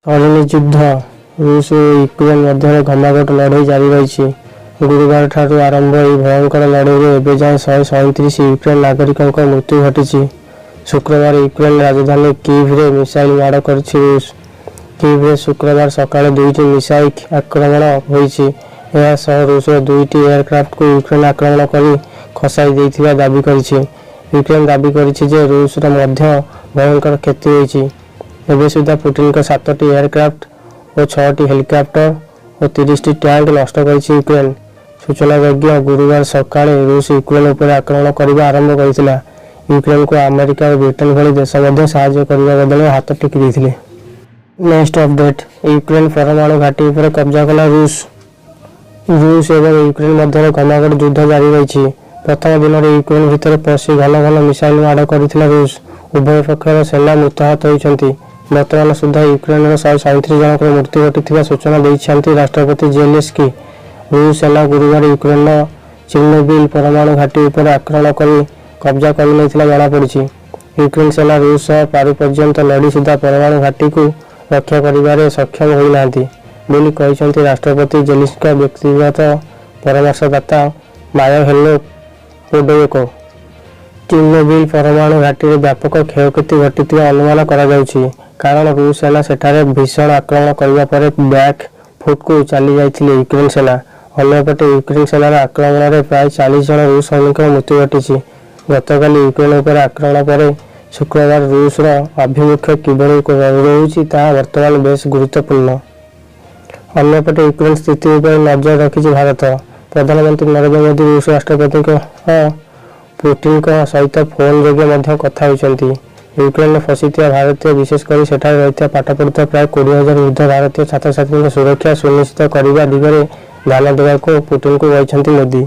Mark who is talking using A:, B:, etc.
A: ସରିନି ଯୁଦ୍ଧ। ରୁଷ ଓ ୟୁକ୍ରେନ ମଧ୍ୟରେ ଘମାଘୋଟ ଲଢ଼େଇ ଜାରି ରହିଛି। ଗୁରୁବାରଠାରୁ ଆରମ୍ଭ ଏହି ଭୟଙ୍କର ଲଢ଼େଇରେ ଏବେ ଯାଏଁ 137 ୟୁକ୍ରେନ ନାଗରିକଙ୍କ ମୃତ୍ୟୁ ଘଟିଛି। ଶୁକ୍ରବାର ୟୁକ୍ରେନ ରାଜଧାନୀ କିଭ୍ରେ ମିସାଇଲ ମାଡ଼ କରିଛି ରୁଷ। କିଭ୍ରେ ଶୁକ୍ରବାର ସକାଳେ ଦୁଇଟି ମିସାଇଲ ଆକ୍ରମଣ ହୋଇଛି। ଏହା ସହ ରୁଷର ଦୁଇଟି ଏୟାରକ୍ରାଫ୍ଟକୁ ୟୁକ୍ରେନ ଆକ୍ରମଣ କରି ଖସାଇ ଦେଇଥିବା ଦାବି କରିଛି। ୟୁକ୍ରେନ ଦାବି କରିଛି ଯେ ରୁଷର ମଧ୍ୟ ଭୟଙ୍କର କ୍ଷତି ହୋଇଛି। ଏବେ ସୁଦ୍ଧା ପୁଟିନଙ୍କ ସାତଟି ଏୟାରକ୍ରାଫ୍ଟ ଓ ଛଅଟି ହେଲିକପ୍ଟର ଓ 30ଟି ଟ୍ୟାଙ୍କ ନଷ୍ଟ କରିଛି ୟୁକ୍ରେନ। ସୂଚନାଯୋଗ୍ୟ, ଗୁରୁବାର ସକାଳେ ରୁଷ ୟୁକ୍ରେନ ଉପରେ ଆକ୍ରମଣ କରିବା ଆରମ୍ଭ କରିଥିଲା। ୟୁକ୍ରେନକୁ ଆମେରିକା ଓ ବ୍ରିଟେନ ଭଳି ଦେଶ ମଧ୍ୟ ସାହାଯ୍ୟ କରିବା ବଦଳରେ ହାତ ଟେକି ଦେଇଥିଲେ। ନେକ୍ସଟ ଅପଡେଟ୍, ୟୁକ୍ରେନ ପରମାଣୁ ଘାଟି ଉପରେ କବ୍ଜା କଲା ରୁଷ। ରୁଷ ଏବଂ ୟୁକ୍ରେନ ମଧ୍ୟରେ ଘମାଘୋଟ ଯୁଦ୍ଧ ଜାରି ରହିଛି। ପ୍ରଥମ ଦିନରେ ୟୁକ୍ରେନ ଭିତରେ ପଶି ଘନ ଘନ ମିସାଇଲ ମାଡ଼ କରିଥିଲା ରୁଷ। ଉଭୟ ପକ୍ଷର ସେନା ମୃତାହତ ହୋଇଛନ୍ତି। ବର୍ତ୍ତମାନ ସୁଦ୍ଧା ୟୁକ୍ରେନର 137 ଜଣଙ୍କର ମୃତ୍ୟୁ ଘଟିଥିବା ସୂଚନା ଦେଇଛନ୍ତି ରାଷ୍ଟ୍ରପତି ଜେଲେନ୍ସ୍କି। ରୁଷ ସେନା ଗୁରୁବାର ୟୁକ୍ରେନର ଚେର୍ନୋବିଲ୍ ପରମାଣୁ ଘାଟି ଉପରେ ଆକ୍ରମଣ କରି କବ୍ଜା କରିନେଇଥିବା ଜଣାପଡ଼ିଛି। ୟୁକ୍ରେନ ସେନା ରୁଷ ସହ ପାରୁ ପର୍ଯ୍ୟନ୍ତ ଲଢ଼ି ସୁଦ୍ଧା ପରମାଣୁ ଘାଟିକୁ ରକ୍ଷା କରିବାରେ ସକ୍ଷମ ହୋଇନାହାନ୍ତି ବୋଲି କହିଛନ୍ତି ରାଷ୍ଟ୍ରପତି ଜେଲେନ୍ସ୍କିଙ୍କ ବ୍ୟକ୍ତିଗତ ପରାମର୍ଶଦାତା ମାୟହେଲୋ ପୋଡୋୟକ। ଚେର୍ନୋବିଲ୍ ପରମାଣୁ ଘାଟିରେ ବ୍ୟାପକ କ୍ଷୟକ୍ଷତି ଘଟିଥିବା ଅନୁମାନ କରାଯାଉଛି। କାରଣ ରୁଷ ସେନା ସେଠାରେ ଭୀଷଣ ଆକ୍ରମଣ କରିବା ପରେ ବ୍ୟାକ୍ ଫୁଟକୁ ଚାଲିଯାଇଥିଲେ ୟୁକ୍ରେନ ସେନା। ଅନ୍ୟପଟେ ୟୁକ୍ରେନ ସେନାର ଆକ୍ରମଣରେ ପ୍ରାୟ 40 ଜଣ ରୁଷ ସୈନିକଙ୍କ ମୃତ୍ୟୁ ଘଟିଛି। ଗତକାଲି ୟୁକ୍ରେନ ଉପରେ ଆକ୍ରମଣ ପରେ ଶୁକ୍ରବାର ରୁଷର ଆଭିମୁଖ୍ୟ କିଭଳି ରହୁଛି, ତାହା ବର୍ତ୍ତମାନ ବେଶ ଗୁରୁତ୍ୱପୂର୍ଣ୍ଣ। ଅନ୍ୟପଟେ ୟୁକ୍ରେନ ସ୍ଥିତି ଉପରେ ନଜର ରଖିଛି ଭାରତ। ପ୍ରଧାନମନ୍ତ୍ରୀ ନରେନ୍ଦ୍ର ମୋଦି ରୁଷ ରାଷ୍ଟ୍ରପତିଙ୍କ ପୁଟିନଙ୍କ ସହିତ ଫୋନ ଯୋଗେ ମଧ୍ୟ କଥା ହୋଇଛନ୍ତି। ୟୁକ୍ରେନରେ ଫସିଥିବା ଭାରତୀୟ, ବିଶେଷ କରି ସେଠାରେ ରହିଥିବା ପାଠ ପଢୁଥିବା ପ୍ରାୟ 20,000 ଉର୍ଦ୍ଧ୍ୱ ଭାରତୀୟ ଛାତ୍ରଛାତ୍ରୀଙ୍କ ସୁରକ୍ଷା ସୁନିଶ୍ଚିତ କରିବା ଦିଗରେ ଧ୍ୟାନ ଦେବାକୁ ପୁଟିନଙ୍କୁ କହିଛନ୍ତି ମୋଦି।